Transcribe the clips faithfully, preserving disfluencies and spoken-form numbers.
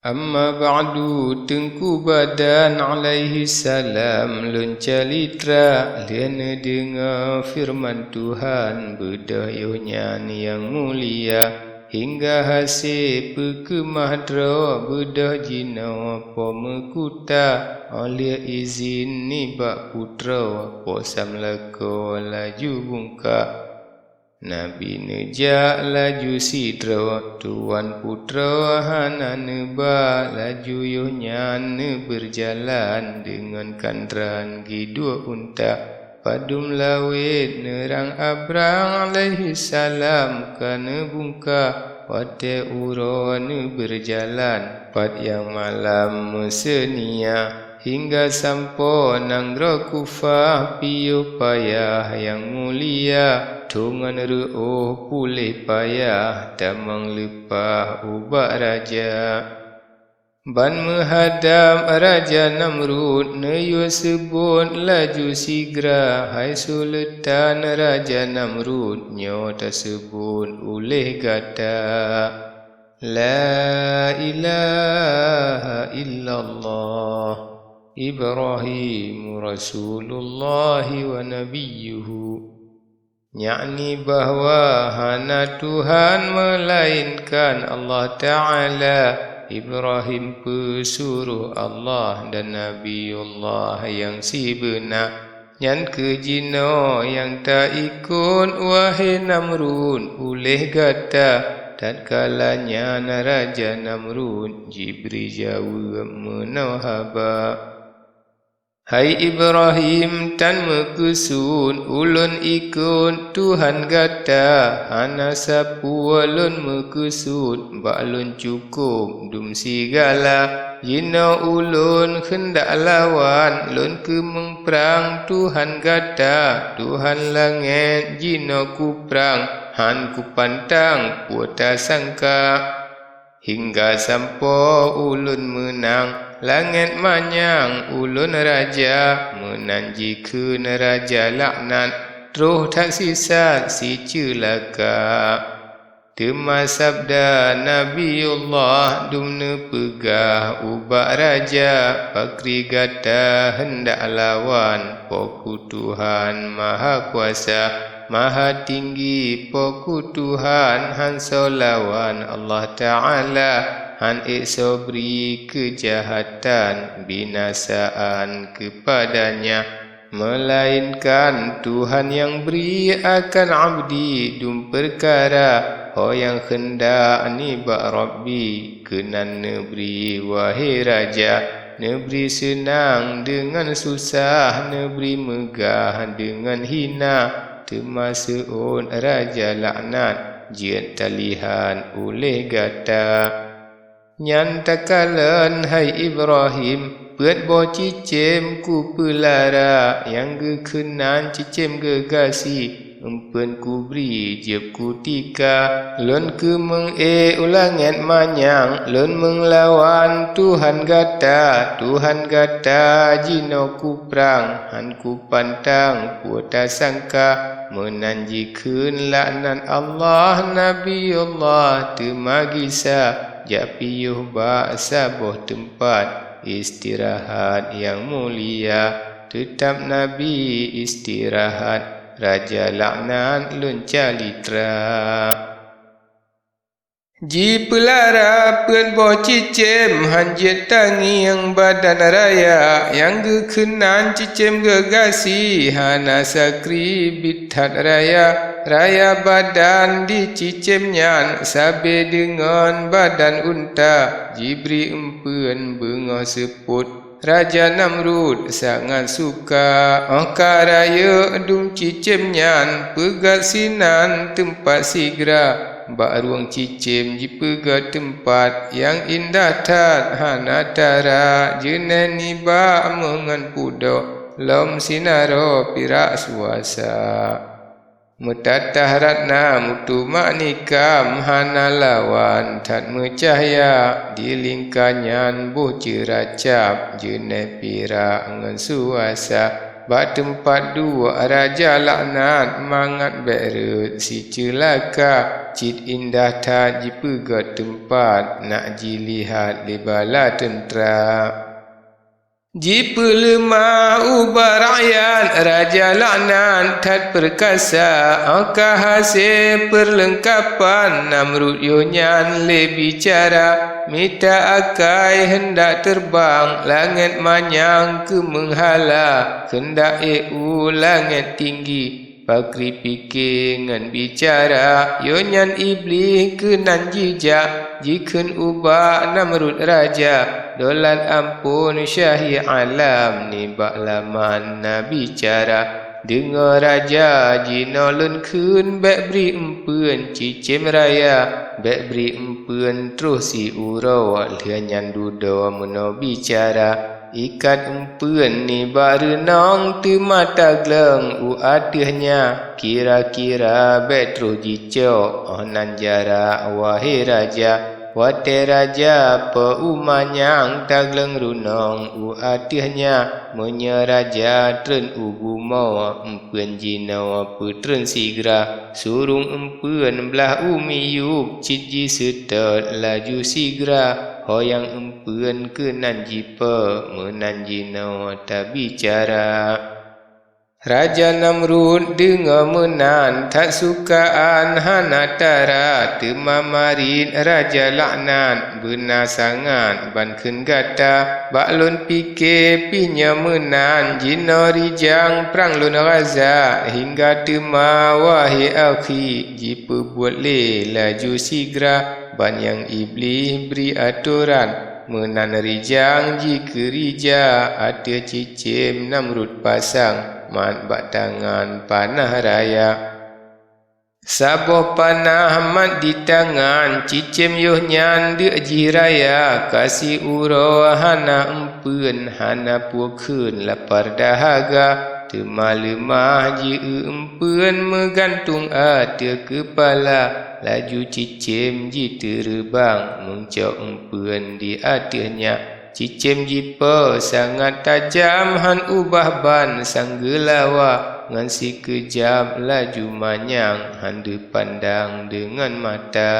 Amma ba'du, Teungku Badan alaihissalam lôn calitra lheueh neudeungoe feureuman Tuhan, beudôh yoh nyan nyang mulia, hingga hase peukeumah droe beudôh jinoe po meukuta, óh lheueh izin nibak putroe, po samlakoe laju bungka. Nabi neujak laju sidroe, tuwan putroe hana neuba, laju yoh nyan neubeurjalan deungon kandran gidua unta. Padum lawét neurang Abraham alaihissalam ka neubungka, watée uroe neubeurjalan, pat nyang malam meuseunia. Hingga sampoe nanggroe Kufah piôh payah nyang mulia, thon ngon reuôh puléh payah tamong leupah ubak raja. Ban meuhadab Raja Namrud neuyue seubot laju sigra, "Hai Sultan Raja Namrud, nyoe taseubot uléh gata." La ilaha illallah, Ibrahim Rasulullah wa nabiyyuhu. Yakni bahwa hana Tuhan melainkan Allah Ta'ala. Ibrahim peusuruh Allah dan Nabiullah nyang sibeuna. Nyan kheueh jinoe nyang taikot, wahé Namrud, uléh gata. Tatkala nyan Raja Namrud jibri jaweueb meunoe haba, "Hai Ibrahim, tan meukeusut ulôn ikot Tuhan gata, hana sapeue lôn meukeusut, bak lôn cukôp dum sigala. Jinoe ulôn kheundak lawan, lôn keumeung prang Tuhan gata, Tuhan langét jinoe kuprang, hán kupantang peue tasangka. Hingga sampoe ulôn meunang, langét manyang ulôn raja, meunan jikheun raja laknat, troh that sisat siceulaka." Teuma sabda Nabiullah dum neupeugah ubak raja, "Pakri gata heundak lawan Po ku Tuhan Mahakuasa, Mahatinggi? Po ku Tuhan hán soe lawan Allah Ta'ala, hán ék soe bri keujahatan binasaan keupadanya. Meulainkan Tuhan nyang bri akan abdi dum peukara, ho nyang kheundak nibak Rabbi keunan neubri, wahé raja. Neubri seunang deungon susah, neubri meugah deungon hina. Teuma seuôt raja laknat jeuet talihan uléh gata." Nyan takalon, hai Ibrahim, peuet boh cicém kupeulara, nyang geukheun nan cicém geugasi, eumpeuen kubri jeueb kutika. Lôn keumeung ék u langét manyang, lôn meulawan Tuhan gata, Tuhan gata jinoe kuprang, hán kupantang peue tasangka, meunan jikheun laknat Allah. Nabiullah teuma gisa jak piôh bak saboh teumpat istirahat nyang mulia. Teutab Nabi istirahat, raja laknat lôn calitra. Jipeulara peuet boh cicém, hán jeuet tangieng badan raya, nyang geukheun nan cicém geugasi, hana sakri bit that raya. Raya badan di cicém nyan, sabe deungon badan unta, jibri eumpeuen beungoh seupôt. Raja Namrud sangat suka, óh ka rayeuk dum cicém nyan, peugét sinan teumpat sigra. Bak rueng cicém jipeugét teumpat nyang indah that, hana tara jeunèh nibak meungon pudok, lom sinaroe pirak suasa. Meutatah ratna meutumak nikam, hana lawan that meucahya, di lingka nyan boh ceuracab, jeunèh pirak ngon suasa. Bak teumpat duek Raja Laknat mangat bék rhot siceulaka, cit indah that jipeugét teumpat nak jilihat lé bala teuntra. Jipeuleumah ubak rakyat Raja Laknat that peurkasa, ka hase peuleungkapan Namrud yoh nyan lé bicara, mita akai heundak teurbang langét manyang keu meuhala, heundak ék u langét tinggi. Pakri pike ngon bicara, yoh nyan Iblih keunan jijak, jikheun ubak Namrud raja, dolat amphon syahi alam, nibak laman na bicara. Deungoe raja, jinoe lôn kheun bék bri eumpeuen cicém raya, bék bri eumpeuen troh siuroe, lheueh nyan dudoe meunoe bicara. Ikat eumpeuen nibak reunong teuma tagleueng u ateueh nya, kira-kira bék troh jicok, oh nan jarak, wahé raja. Watée raja po u manyang tagleueng reunong u ateueh nya, meunyoe raja treun u bumoe, eumpeuen jinoe peutreun sigra. Surong eumpeuen blah u miyueb cit jiseutôt laju sigra, ho nyang eumpeuen keunan jipo meunan jinoe tabicara. Raja Namrud deungoe meunan that sukaan hana tara, teuma marit Raja Laknat beuna sangat ban kheun gata. Bak lôn pike pih nyoe meunan, jinoe rijang prang lôn raza, hingga teuma wahé akhi jipeubuet lé laju sigra ban nyang Iblih bri atoran, meunan rijang jikeurija ateueh cicém Namrud pasang mat bak tangan panah raya. Saboh panah mat di tangan, cicém yoh nyan deuk jih raya, ka siuroe hana eumpeuen, hana peue kheun lapar dahaga, teuma leumah jieu eumpeuen meugantung ateueh keupala, laju cicém jiteureubang meucok eumpeuen di ateueh nyan. Cicém jipo sangat tajam, han ubah ban sang geulawa, ngon sikeujab laju manyang, han teupandang deungon mata.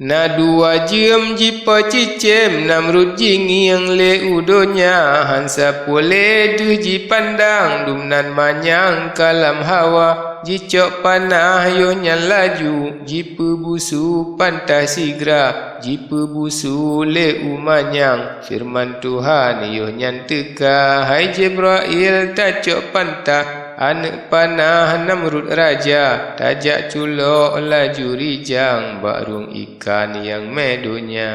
Na dua jeuem jipo cicém, Namrud jingieng lé u donya, han sapeue lé deuh jipandang, dumnan manyang ka lam hawa. Jicok panah yoh nyan laju, jipeubusu panah sigra, jipeubusu lé u manyang. Feureuman Tuhan yoh nyan teuka, "Hai Jibrail, tacok panah aneuëk panah Namrud raja, tajak culok laju rijang bak rueng ikan nyang mé donya."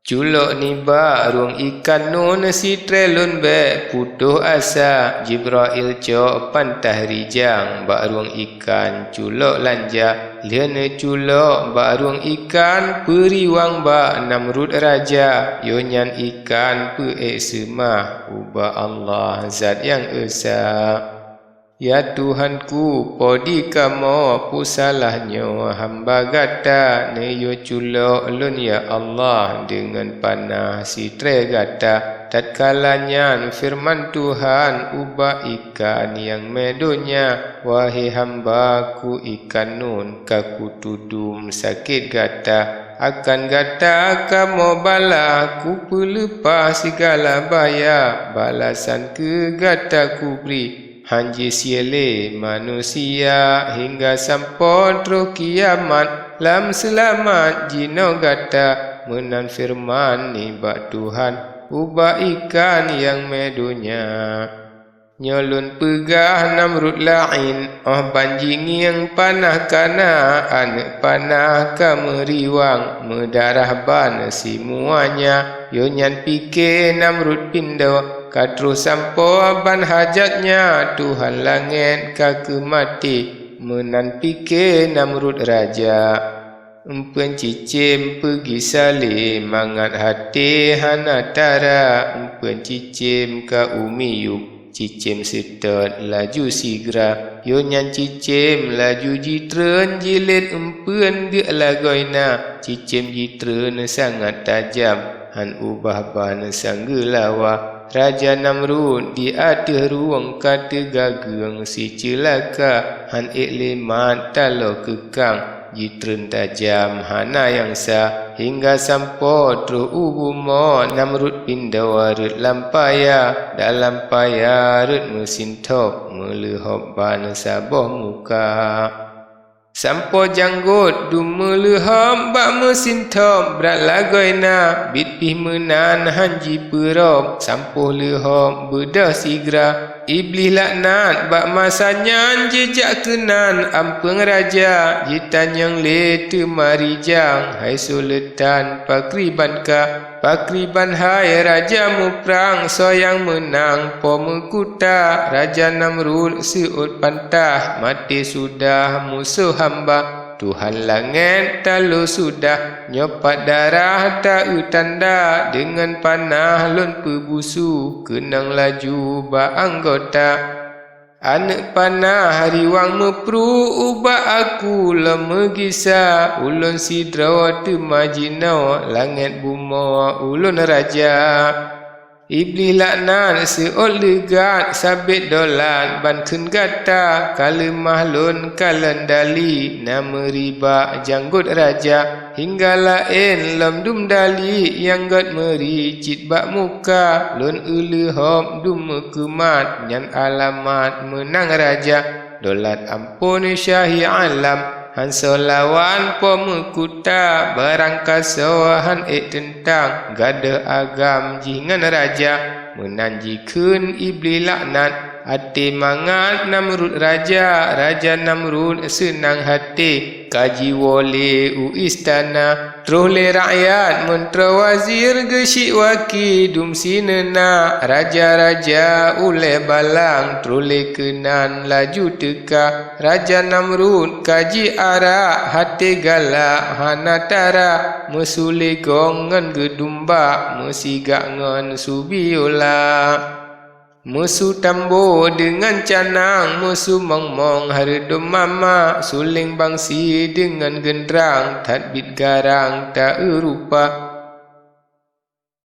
Culok nibak rueng ikan nun, sitré lôn bék putôh asa. Jibrail cok panah rijang bak rueng ikan, culok lanja. Lheueh neuculok bak rueng ikan, peuriwang bak Namrud raja. Yoh nyan ikan peuék seumah ubak Allah zat nyang esa. "Ya Tuhanku, po di kamoe, peue salah nyoe hamba gata, neuyue culok lôn, ya Allah, deungon panah sitré gata?" Tatkala nyan feureuman Tuhan ubak ikan nyang mé donya, "Wahé hamba-Ku ikan nun, ka kutudum sakét gata. Akan gata kamoe bala, kupeuleupah sigala baya. Balasan keu gata kubri, han jisié lé manusia, hingga sampoe troh kiamat. Lam seulamat jinoe gata, meunan feureuman nibak Tuhan ubak ikan nyang mé donya." Nyoe lôn peugah Namrud laén, óh ban jingieng panah kana, aneuëk panah ka meuriwang, meudarah ban simuanya. Yoh nyan pike Namrud pindo, ka troh sampoe ban hajatnya, Tuhan langét ka keu maté, meunan pike Namrud raja. Eumpeuen cicém peugisa lé mangat até hana tara, eumpeuen cicém ka u miyueb, cicém seutôt laju sigra. Yoh nyan cicém laju jitreun jilét eumpeuen geuk lagoina, cicém jitreun sangat tajam, han ubah ban sang geulawa. Raja Namrud di ateueh rueng ka teugageueng siceulaka, han ék lé mat taloe keukang, jitreun tajam hana nyang sa, hingga sampoe troh u bumoe. Namrud pindoe rhot lam paya, dalam paya rhot meusinthop, meuleuhop ban saboh muka. Sampoe janggot dum meuleuhop bak meusinthop, brat lagoina biet pih meunan han jipeurop, sampoh leuhop beudôh sigra. Iblih laknat bak masa nyan jijak keunan ampeueng raja, jitanyong lé teuma rijang, "Hai Sultan, pakriban ka?" "Pakriban hai raja muprang, soe nyang meunang po meukuta?" Raja Namrud seuôt pantah, "Maté sudah musoh hamba, Tuhan langét taloe sudah. Nyoe pat darah ta-eu tanda, deungon panah lôn peubusu, keunong laju bak anggota. Aneuëk panah riwang meupru ubak aku lom meugisa, ulôn sidroe teuma jinoe langét bumoe ulôn raja." Iblih laknat seuôt leugat, sabét dolat ban kheun gata, ka leumah lôn kalon dali, na meuri bak janggot raja. Hingga laén lom dum dali nyang gét meuri cit bak muka, lôn eu leuhop dum meukeumat, nyan alamat meunang raja. Dolat amphon syahi alam, han soe lawan po meukuta, barangkasoe han ék teuntang, gadôh agam jih ngon raja. Meunan jikheun Iblih laknat, até mangat Namrud raja, Raja Namrud seunang haté, ka jiwoe lé u istana. Troh lé rakyat, meuntroe wazir geusyik waki dum sineuna, raja-raja ulée balang troh lé keunan laju teuka. Raja Namrud ka jiarak, haté galak hana tara, meusu lé gong ngon geudumbak, meusigak ngon su biola. Meusu tambo deungon canang, meusu mong-mong hareudom mama, suléng bangsi deungon geundrang, that bit garang ta-eu rupa.